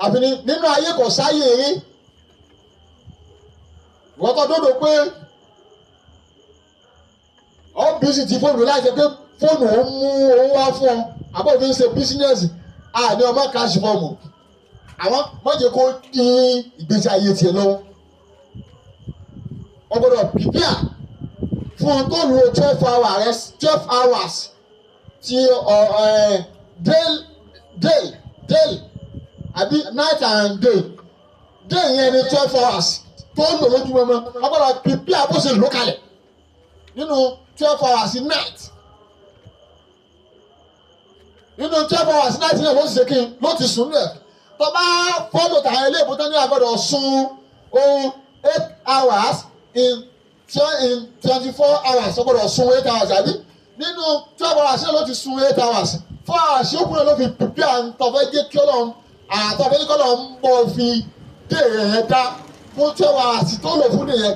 Àfi nínú ayé kò sáyè rí. Wọ́n tọ́ dódò pé ó bísí ti fóònù láì jẹ́ pé fóònù ó mú owó wá fún ọ àbọ̀ òfin ṣe bísínẹ́sì àní ọmọ káàṣì fọ́ọ̀mù. Àwọn mọ̀jẹ̀ kó dín ìgbésí ayé tiẹ̀ lọ́wọ́. Wọ́n gbọ́dọ̀ pìpìà fún ọ tó lo 12 hours ti day àbí night and day. Day yẹn ni 12 hours tó ń lò lójúmọmọ. Wọ́n gbọ́dọ̀ pìpìà bó ṣe lò kalẹ̀ nínú 12 hours night, nínú 12 hours night náà ló ti ṣe kí n ló ti sùn lẹ̀. Tó bá follow tàwọn ilé ìbútán ní àgbọ̀dọ̀ sun ohun 8 hours in 24 hours, ó gbọ́dọ̀ sun 8 hours, àbí nínú 12 hours náà ló ti sun 8 hours, 4 hours yókù náà ló fi prepare ntọ́fẹ́ jẹ́ kí Ọlọ́run àtọ́fẹ́ kí Ọlọ́run bọ̀ fi dé ẹ̀ dá fún 12 hours tó lò fún nìyẹn.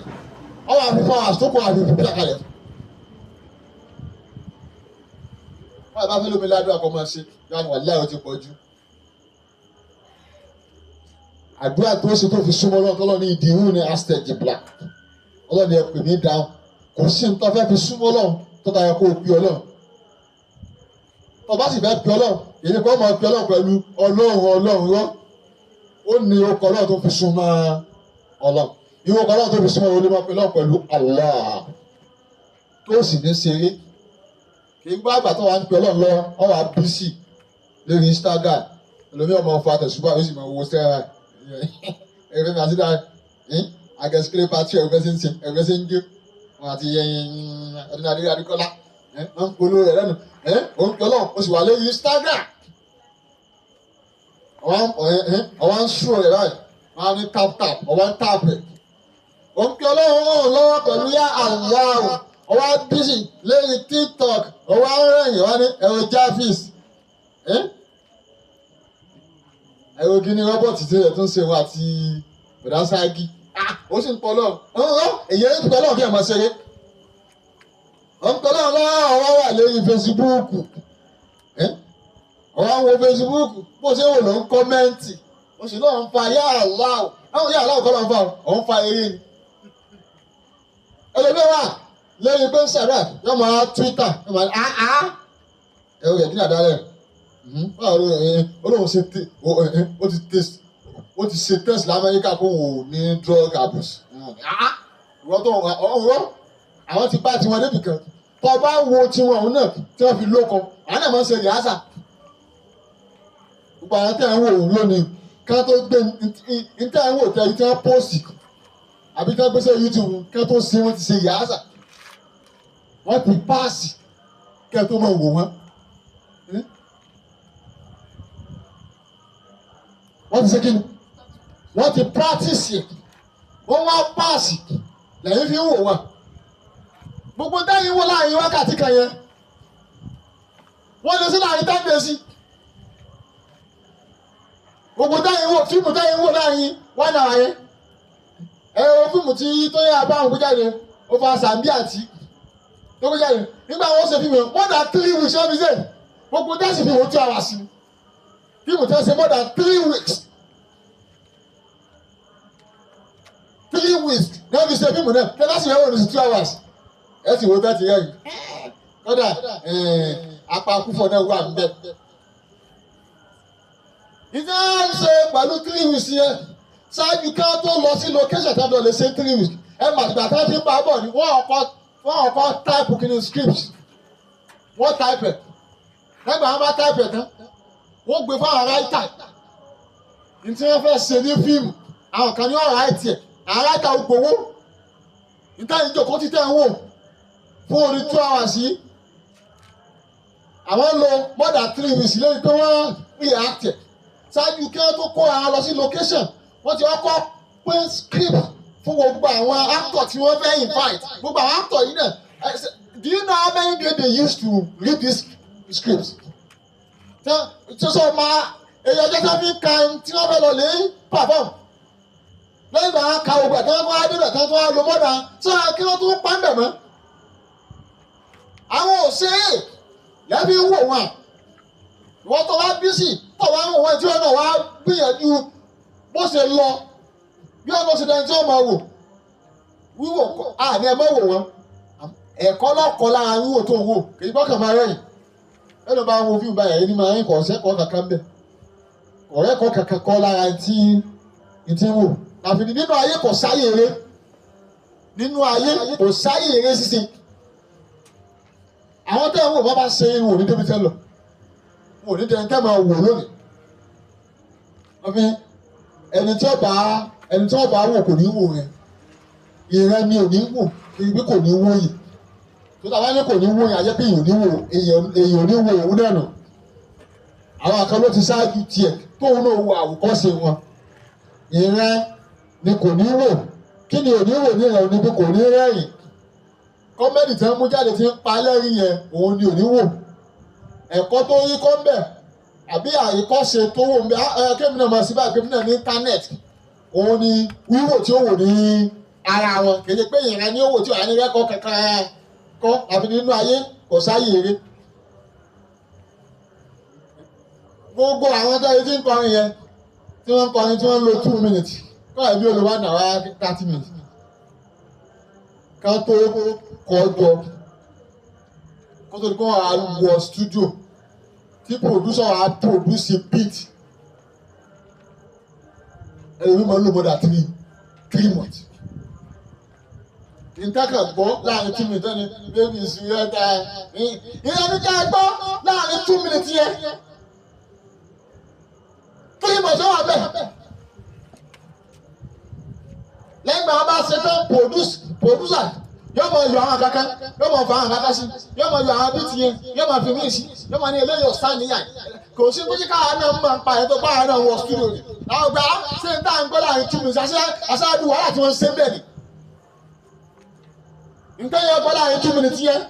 Ọwọ́ àfi 4 hours tó kù àfi prepare kalẹ̀. Wọ́n bá fẹ́ lómi ládùúgbò àkọ́ máa ṣe yára wà láì ó ti pọ̀ jù. Àdúrà tó ṣe tó fi súnmọ́ Ọlọ́run tọ́lọ́ ní ìdíhùn ní aztec black. Ọlọ́run ẹ pè mí dáhùn. Kò sí ní tó fẹ́ fi súnmọ́ Ọlọ́run tó tayọ kó o pe Ọlọ́run. Tó bá sì fẹ́ pe Ọlọ́run, èyí kò máa pe Ọlọ́run pẹ̀lú Ọlọ́run Ọlọ́run rọ́. Ó ní orúkọ Ọlọ́run tó fi súnmọ́ Ọlọ́run. Ìwọ ọkọ Ọlọ́run tó fi súnmọ́ Ọlọ́run máa pe Ọlọ́run pẹ̀lú Allah. Tó sì ní ṣeré. Kì í gbọ́ àgbà tó wà ń pe Ọlọ́run lọ, ọ wà bísí lórí Instagram. Ẹlòmíràn ọmọ fa tẹ̀sùbà ó sì máa wo sẹ́ra ẹ̀rọ mi àti dáa àgẹ̀síkéré pàtí ẹ̀rọ ṣe ń ṣe ẹ̀rọ ṣe ń gé wọn àti ọdún adé adékọ́lá wọ́n ń polówó rẹ̀ lẹ́nu. Ó ń pe Ọlọ́run, ó sì wà lórí Instagram, ọwọ́ ń sùn rẹ̀ báyìí, wọ́n á ní tap tap, ọwọ́ ń tap rẹ̀. Ó ń pe Ọlọ́run ọ̀hún lọ́wọ́ pẹ̀lú yá Allah, ọwọ́ bísí lórí TikTok, ọwọ́ ń rẹ̀yìn, wọ́n ní ẹ̀rọ Jarvis, ẹ̀rọ gíní rọ́bọ̀tì tí ẹ̀ tún ṣe wọn àti bọ̀dá ságì. Ó sì ń pọ̀ lọ́wọ́ ọ̀hún. Èyí ń pọ̀ lọ́wọ́ kí ẹ̀ máa ṣeré. Ó ń pọ̀ lọ́wọ́ lọ́wọ́, ọwọ́ wà lórí Facebook, ọwọ́ ń wo Facebook, bó ṣe wò ló ń comment, ó sì lọ́ọ́ ń fa yá Allah. Àwọn yá Allah kọ́ ló ń fa, ọ̀ ń fa eré ni. Ẹlòmíràn wà lórí pé ń ṣàdúrà, yóò máa Twitter, yóò máa áá ẹ̀rọ rẹ̀ kí ní àdálẹ̀ olóhùn ṣe ó ti ṣe test lamẹ́ríkà kó wò ní drug abuse. Ìwọ́n tó ọ̀rọ̀ àwọn ti bá tiwọn débì kan, tó bá wo tiwọn òun náà tí wọ́n fi lóko, àwọn náà máa ń ṣe rìhásà. Gbogbo àwọn tẹ̀ ń wò òun lónìí ká tó gbé ní tẹ̀ ń wò tẹ̀ tí wọ́n post àbí tí wọ́n gbé sí YouTube, ká tó ṣe, wọ́n ti ṣe rìhásà, wọ́n ti páàsì kẹ́ tó máa wò wọ́n. Wọ́n ti ṣe kí ni, wọ́n ti practice, wọ́n wá páàsì lẹ́yìn fi ń wò wọ́n. Gbogbo táyìn wò láàrin wákàtí kan yẹn, wọ́n lè sí láàrin 10 days. Gbogbo táyìn wò, fíìmù táyìn wò láàrin one hour yẹn, ẹ wo fíìmù tí tó yẹ abáwọn gbé jáde, ó fa sàmbí àti tó gbé jáde nígbà wọn ṣe fíìmù yẹn more than 3 weeks. Wọ́n fi ṣe gbogbo dáṣì fíìmù 2 hours fíìmù tí wọ́n ṣe more than 3 weeks, 3 weeks ní wọ́n fi ṣe fíìmù náà. Tẹ́ bá sì wọ́n ní 2 hours, ẹ sì wo bẹ́ẹ̀ ti rẹ̀ yìí. Kódà apá akúfọ̀ náà wà níbẹ̀. Ìdí ń ṣe pẹ̀lú 3 weeks yẹn, ṣáájú ká tó lọ sí location tó lọ lè ṣe 3 weeks, ẹ màtìgbà tó ti ń bá bọ̀ ni wọ́n ọkọ̀ type kìíní script, wọ́n type ẹ̀. Lẹ́gbàá wọn bá type ẹ̀ tán, wọ́n gbé fún àwọn writer ní tí wọ́n fẹ́ ṣe ní fíìmù. Àwọn kan ní ọ̀rọ̀ àìtì ẹ̀, àwọn writer gbowó níta ìjókòó títẹ̀ ń wò fún orí 2 hours yìí. Àwọn lo more than 3 weeks lórí pé wọ́n react ṣáájú kí wọ́n tó kó ara lọ sí location. Wọ́n ti kọ́kọ́ pín script fún gbogbo àwọn actor tí wọ́n fẹ́ invite. Gbogbo àwọn actor yìí náà, do you know how many days they used to read this script? Tí sọ ma èyí ọjọ́ tó fi ń ka tí wọ́n fẹ́ lọ lè perform lẹ́yìn ìgbà ka gbogbo ẹ̀ tí wọ́n wá débẹ̀ tí wọ́n wá lo mọ́dà tí wọ́n kí wọ́n tún pa ń bẹ̀ mọ́. Àwọn òṣèré lẹ́bí ń wò wọ́n, wọ́n tó wá busy tó wá ń wò wọ́n tí wọ́n náà wá gbìyànjú bó ṣe lọ bí wọ́n lọ ṣe dẹni tí wọ́n máa wò wíwò àní ẹ má wò wọ́n. Ẹ̀kọ́ lọ́kọ́ lára wíwò tó ń wò kì í bọ́kàn máa rẹ́yìn ẹnu bá ń wo fíìmù báyìí ẹni máa ń kọ̀ ọ̀sẹ̀ kọ́ kankan bẹ̀ ọ̀rẹ́ kọ́ kankan kọ́ lára tí tí ń wò. Àfi nínú ayé kò sáyé eré, nínú ayé kò sáyé eré ṣíṣe. Àwọn tẹ́ ń wò bá bá ṣe irun òní débi tẹ́ lọ wò ní dẹ́n tẹ́ máa wò lónìí. Wọ́n fi ẹni tí ó bá ẹni tí ó bá wò kò ní wò rẹ̀, ìran ni ò ní wò ibi kò ní wò yìí tó tàbá ní kò ní wò yìí ajẹ́ pé èèyàn ní wò èèyàn ò ní wò òun náà nù. Àwọn kan ló ti ṣáájú tiẹ̀ tóun náà wo àwòkọ́ṣe wọn. Ìran ni kò ní wò. Kí ni ò ní wò ní ìran? Ni pé kò ní rẹ́rìn. Comedy tí wọ́n mú jáde tí ń pa lẹ́rìn yẹn, òun ni ò ní wò. Ẹ̀kọ́ tó rí kọ́ ń bẹ̀ àbí àríkọ́ṣe tó wò ń bẹ̀, kémi náà máa sí báyìí, kémi náà ní internet, òun ni wíwò tí ó wò ní ara wọn. Kì í ṣe pé ìran ni ó wò tí ò ní rẹ́kọ̀ọ́ kankan kọ́. Àfi nínú ayé kò sáyè eré. Gbogbo àwọn tó yẹ tí ń kọrin yẹn, tí wọ́n ń kọrin, tí wọ́n ń lo 2 minutes kọ́ ẹ̀mí olè 1 hour 30 minutes ká tó kọ́ jọ kó tó di kó wọ́n á wọ studio tí producer á produce beat, ẹlòmíì máa ń lò more than 3 months. Nǹkan gbọ́ láàrin 2 minutes ẹni baby ìṣúyẹ́ta ìyẹn ní ká gbọ́ láàrin 2 minutes yẹn, 3 months wà bẹ́ẹ̀. Lẹ́yìn ìgbà wọn bá ṣe tán, producer yóò máa yọ àwọn kankan, yóò máa fa àwọn kankan sí, yóò máa yọ àwọn beat yẹn, yóò máa fi míì sí, yóò máa ní eléyìí ọ̀sán níyà. Kò sí tó jẹ́ káwa náà máa ń pa ẹ̀ tó báwa náà wọ studio ni àwọn gbà ṣé n tá à ń gbọ́ láàrin 2 minutes aṣáájú wàhálà tí wọ́n ń ṣe bẹ́ẹ̀ ni nǹkan yẹn gbọ́ láàrin 2 minutes yẹn.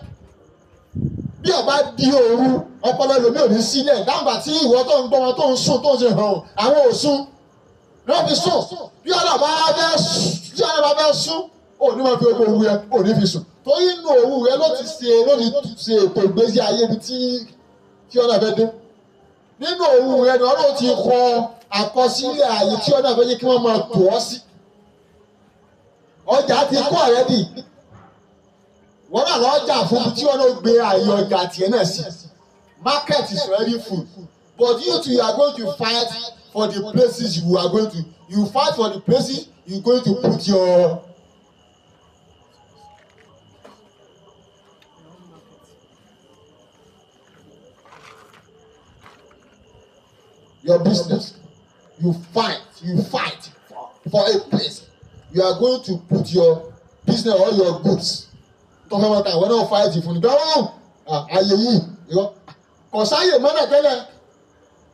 Bí ọba di òru, ọpọlọ ẹlòmíì ò ní sílẹ̀ dáńgbà tí ìwọ tó ń gbọ́ wọn tó ń sùn tó ń ṣe hàn, àwọn ò sùn ní wọ́n fi sùn. Bí ọ̀nà bá fẹ́ tí ọ̀nà bá fẹ́ sùn, ò ní máa fi owó òwú rẹ, ò ní fi sùn, torí inú òwú rẹ ló ti ṣe ètò ìgbésí ayé ibi tí ọ̀nà fẹ́ dé. Nínú òwú rẹ ni Ọlọ́run ti kọ àkọsílẹ̀ ààyè tí ọ̀nà fẹ́ yẹ kí wọ́n máa tò ọ́ sí. Ọjà ti kọ́ already, wọ́n náà lọ́jà fún tí wọ́n náà gbé ààyè ọjà tiẹ̀ náà sí. Market is already full, but you too, you are going to fight for the places you are going to you fight for the places you going to put your business. You fight for a place you are going to put your business or your goods. Tọ́fẹ́ wọn ta, ìwọ náà fight fún ni gbọ́n ààyè yìí. Ìwọ kò sáyè mọ́nà tẹ́lẹ̀,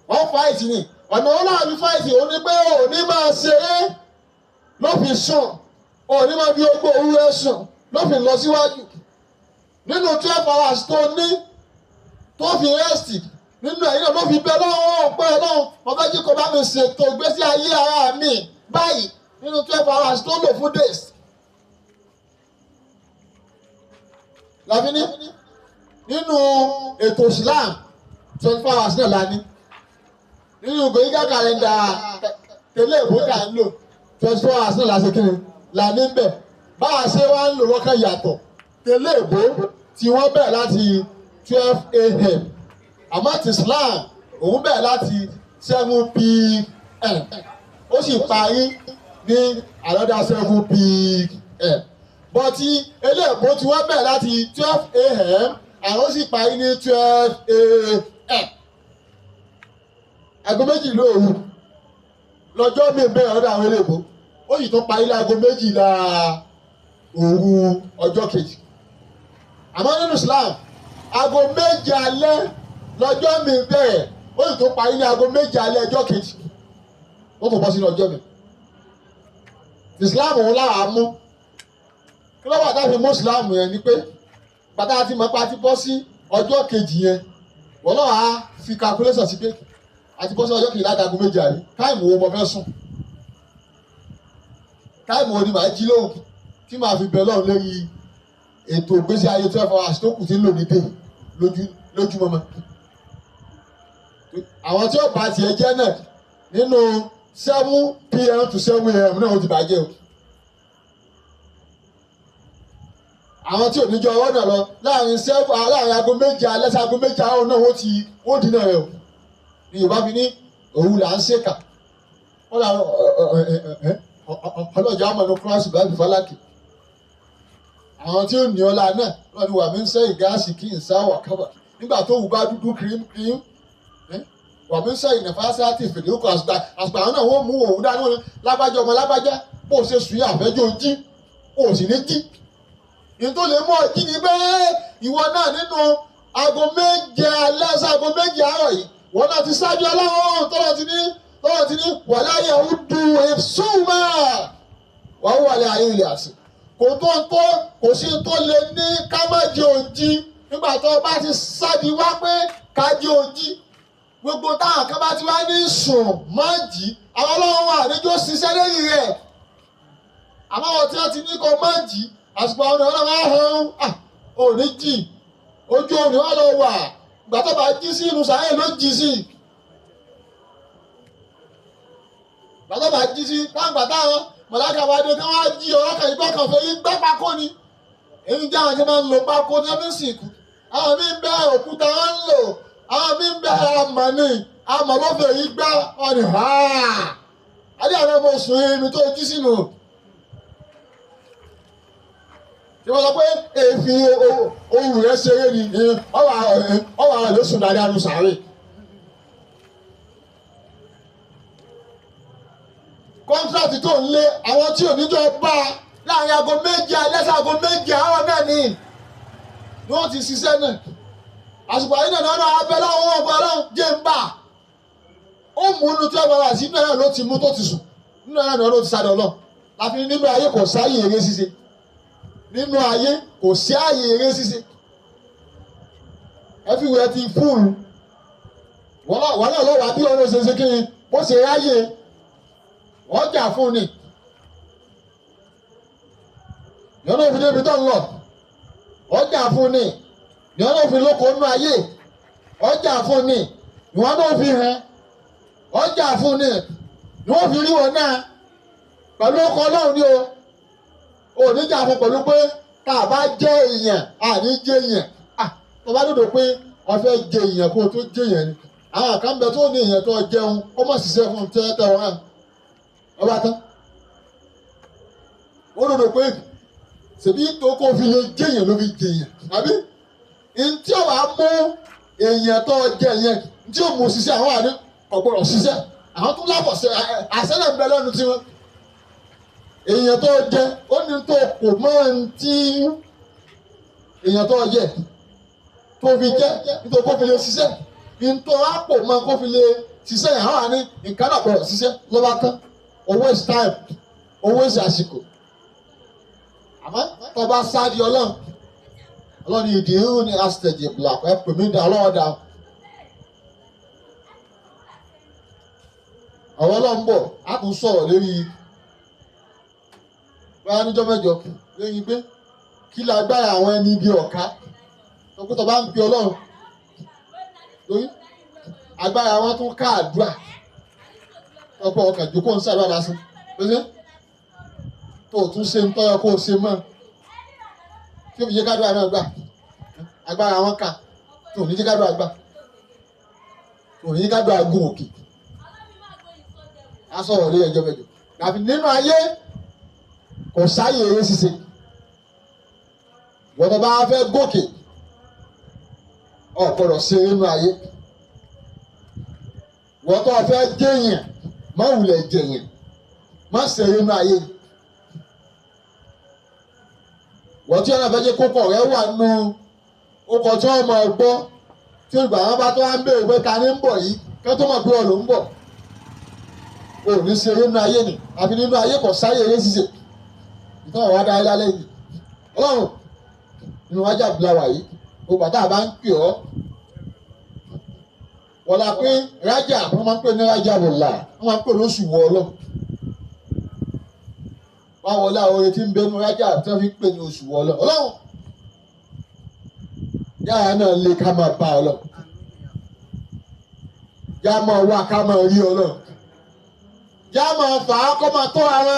wọ́n fight ni. Ọ̀nà ọlọ́run fi fight òun ni pé òní máa ṣeré ló fi sùn, òní máa fi ogbó òwúrẹ́ sùn ló fi lọ síwájú. Nínú 12 hours tó ní tó fi rest nínú ẹ̀yìn náà ló fi bẹ lọ́wọ́ pé Ọlọ́run, mo fẹ́ jí kó bá mi ṣètò ìgbésí ayé ara mi báyìí nínú 12 hours tó lò fún days. Làbí ní nínú ètò Islam, 24 hours náà la ní. Nínú Gregorian calendar tẹ́lẹ̀ èbó kà ń lò, 24 hours náà la ṣe kí ni la ní bẹ̀. Bá a ṣe wá ń lò lọ́kàn yàtọ̀. Tẹ́lẹ̀ èbó tí wọ́n bẹ̀rẹ̀ láti 12 a.m., àmọ́ ti Islam, òun bẹ̀rẹ̀ láti 7 p.m., ó sì parí ní another 7 p.m. But eléèbó tí wọ́n bẹ̀rẹ̀ láti 12 a.m., àwọn sì parí ní 12 a.m., aago méjìlá òru lọ́jọ́ mi bẹ̀rẹ̀ lọ́dọ̀ àwọn eléèbó, ó sì tún parí láago méjìlá òru ọjọ́ kejì. Àmọ́ nínú Islam, aago méje alẹ́ lọ́jọ́ mi bẹ̀rẹ̀ ó sì tún parí ní aago 7 alẹ́ ọjọ́ kejì ó tún bọ́ sínú ọjọ́ mi. Islam òun lára mú kí ló wà tá a fi mú Islam yẹn ni pé bàtà àti mọ̀pá ti bọ́ sí ọjọ́ kejì yẹn wọ́n náà á fi calculation sí pé àti bọ́ sí ọjọ́ kejì láti aago 7 àrí táìmù wo mo fẹ́ sùn táìmù wo ni màá jí lóhùn tí màá fi bẹ̀ lọ́hùn lórí ètò ìgbésí ayé 12 hours tó kù tí ń lò ní dé lójúmọmọ. Àwọn tí ó bá tiẹ̀ jẹ́ náà nínú 7 p.m. to 7 a.m. náà ó ti bàjẹ́ o. Àwọn tí ò ní jọ ọwọ́ náà lọ láàrin aago 7 alẹ́ sí aago 7 àárọ̀ náà wọ́n ti wọ́n dínà rẹ̀ o. Ní Yorùbá fi ní òun là ń ṣèkà. Wọ́n là ọlọ́jà àmọ̀nù kíláàsì bá fálákì. Àwọn tí ó ní ọlá náà lọ́ni wà mí ń sẹ́ ìgáàsì kí n sá wà kábà. Nígbà tó wù bá dúdú kírím kírím wà mí ń sẹ́ ìnàfàṣà àti ìfèdè ó kọ àsùgbà àwọn náà wọ́n mú òun dání wọn lágbájá ọmọ lágbájá bó o ṣe sùn yà àfẹ́jọ́ jí o sì ní jí. Ní tó lè mú ọ jí ni bẹ́ẹ̀ ìwọ náà nínú aago 7 alẹ́ sí aago 7 àárọ̀ yìí wọ́n náà ti ṣáájú ọlọ́run tọ́lọ́ ti ní wà láyé ó du èsùnmá wà ó wà lẹ́ ayé ilẹ̀ àsìn. Kò tó ń tó kò sí tó lè ní ká má jẹ òjì nígbà tó bá ti sádi wá pé ká jẹ òjì gbogbo táwọn kan bá ti wá ní sùn má jí àwọn ọlọ́run wà níjó ṣiṣẹ́ lẹ́yìn rẹ̀ àmọ́ àwọn tí wọ́n ti ní kó má jí àsìkò àwọn ọ̀nà wọn hàn ò ní jì ojú òní wọn lọ wà ìgbà tó bá jí sí inú sàáyè ló jí sí ìgbà tó bá jí sí táǹgbà táwọn mọ̀láka wa dé tí wọ́n á jí ọ̀rọ̀ kan ìgbọ́ kan fẹ́ yí gbá pákó ni èyí jẹ́ àwọn tí wọ́n máa ń lo pákó ní wọ́n fi ń sìnkú àwọn míì ń bẹ òkúta wọn ń lò àwọn míì ń bẹ amọ̀ ni amọ̀ ló fẹ́ yí gbá wọn ni ha adé àwọn ọmọ oṣù ibi tó jí sínú. Tí wọ́n sọ pé èéfín ohun rẹ̀ ṣeré ni ọwọ́ àwọn ló sùn dáadáa lu sàárè. Kọ́ńtrátì tó ń lé àwọn tí oníjọ bá a láàrin aago 7 alẹ́ sí aago 7 àárọ̀ náà ni wọ́n ti ṣiṣẹ́ náà. Àsìkò àyè náà náà abẹ́ láwọn ọgbà ọlọ́run jẹ́ ń bà. Ó mú inú tí wọ́n bá sí inú ẹ̀rọ ló ti mú tó ti sùn nínú ẹ̀rọ ló ti sáré ọlọ́run. Láfi nínú ayé kò sáyè eré ṣíṣe. Nínú ayé kò sí àyè eré ṣíṣe. Everywhere ti fúlù. Wọ́n náà lọ́wọ́ àbí ọ̀rọ̀ ṣe ṣe kí ni bó ṣe ráyè wọ́n jà fún ni. Yọ̀nà òfin débi tó ń lọ wọ́n jà fún ni. Yọ̀nà òfin lóko nínú ayé wọ́n jà fún ni. Ìwọ́n náà fi hàn wọ́n jà fún ni. Ìwọ́n fi rí wọn náà pẹ̀lú ọkọ̀ ọlọ́run ni o. Ò ní jà fún pẹ̀lú pé tá a bá jẹ́ èèyàn a ní jẹ́ èèyàn. Tó bá dòdò pé wọ́n fẹ́ jẹ èèyàn kó o tó jẹ èèyàn ni. Àwọn kan bẹ tó ní èèyàn tó jẹun ó mọ̀ ṣiṣẹ́ fún un tẹ́tẹ́ wọn náà. Ọba tán. Ó dòdò pé ṣèbí tó kó fi lè jẹ èèyàn ló fi jẹ èèyàn. Àbí ntí ò wá mú èèyàn tó jẹ yẹn ntí ò mú ṣiṣẹ́ àwọn àní ọ̀gbọ̀rọ̀ ṣiṣẹ́ àwọn tó lábọ̀ àṣẹ náà ń bẹ lẹ́nu tiwọn. Èèyàn tó jẹ ó ní tó kò mọ́ ntí èèyàn tó jẹ tó fi jẹ nítorí kó fi lè ṣiṣẹ́ nítorí àpò mọ́ kó fi lè ṣiṣẹ́ yẹn àwọn àní nǹkan náà gbọ́dọ̀ ṣiṣẹ́ ló bá tán. Always time always àsìkò. Àmọ́ tó bá sáàdì ọlọ́run ọlọ́run ìdí irun ní astage black ẹ pè mí dá ọlọ́run dá. Àwọn ọlọ́run bọ̀ á tún sọ̀rọ̀ lórí báyà níjọ́ mẹ́jọ lẹ́yìn pé kí la gbára àwọn ẹni ibi ọ̀ká tó bá ń pe ọlọ́run lórí agbára wọn tún ká àdúrà ọ̀pọ̀ ọkàn jókòó ń sàdúrà lásán lóṣè tó tún ṣe ń tọ́yọ kó o ṣe mọ́ tí ó fi jẹ́ kádùá náà gbà agbára wọn kà tó ní jẹ́ kádùá gbà tó ní jẹ́ kádùá gùn òkè á sọ̀rọ̀ lórí ẹjọ́ mẹ́jọ àfi nínú ayé kò sáyè eré ṣíṣe wọ́n tó bá fẹ́ gòkè ò gbọ́dọ̀ ṣe nínú ayé wọ́n tó fẹ́ jẹ̀yàn má wulẹ̀ jẹ̀yàn má ṣe nínú ayé wọ́n tí wọ́n fẹ́ jẹ́ kókó rẹ̀ wà nù ọkọ̀ tí wọ́n máa gbọ́ Tí olùgbà wọn bá tó wá ń béèrè pé ta ni ń bọ̀ yìí, kí wọ́n tó mọ̀ pé ọ̀ ló ń bọ̀. O ò ní ṣe eré nínú ayé ni, àfi nínú ayé kò sáyé eré ṣíṣe. Ìtàn àwọn adá ilé alẹ́ yìí. Ọlọ́run nínú wájà bíláwà yìí, gbogbo àtà bá ń pè ọ́. Wọ́n la pé rájà, wọ́n máa ń pè ní rájà bòlá, wọ́n máa ń pè lóṣù wọ Ọlọ́run. Wọ́n wọlé àwọn orin tí ń bẹnu rájà tí wọ́n fi ń pè ní oṣù wọ Ọlọ́run. Ọlọ́run yára náà lè ká máa bá Ọlọ́run. Yá máa wá ká máa rí Ọlọ́run. Yá máa fà á kó máa tó ara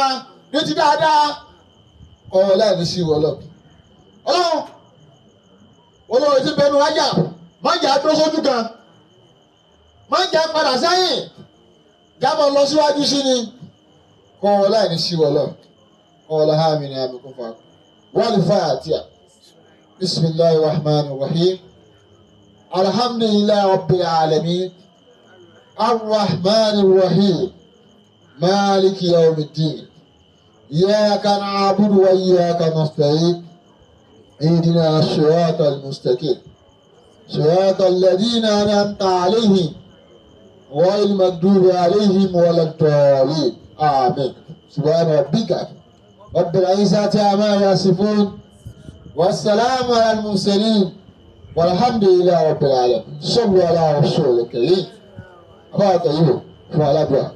ní ti dáadáa. Ọ̀rọ̀ láì ní sí Ọlọ́run. Ọlọ́run olóore tí ń bẹnu rájà má jà dúró sójú kan, má jà padà sẹ́yìn, já máa lọ síwájú sí ni. Kọ́ láì ní sí Ọlọ́run. Kọ́ hàmì ní àmì kún fún wa. Wal Fatiha. Bismillahir Rahmanir Rahim. Alhamdulillahi Rabbil Alamin. Arrahmanir Rahim. Maliki Yawmiddin. Iyyaka na'budu wa iyyaka nasta'in. اهدنا الصراط المستقيم صراط الذين أنعمت عليهم غير المغضوب عليهم ولا الضالين آمين. سبحان ربك رب العزة عما يصفون والسلام على المرسلين والحمد لله رب العالمين. صلوا على رسول الكريم. أبا طيب فعلى.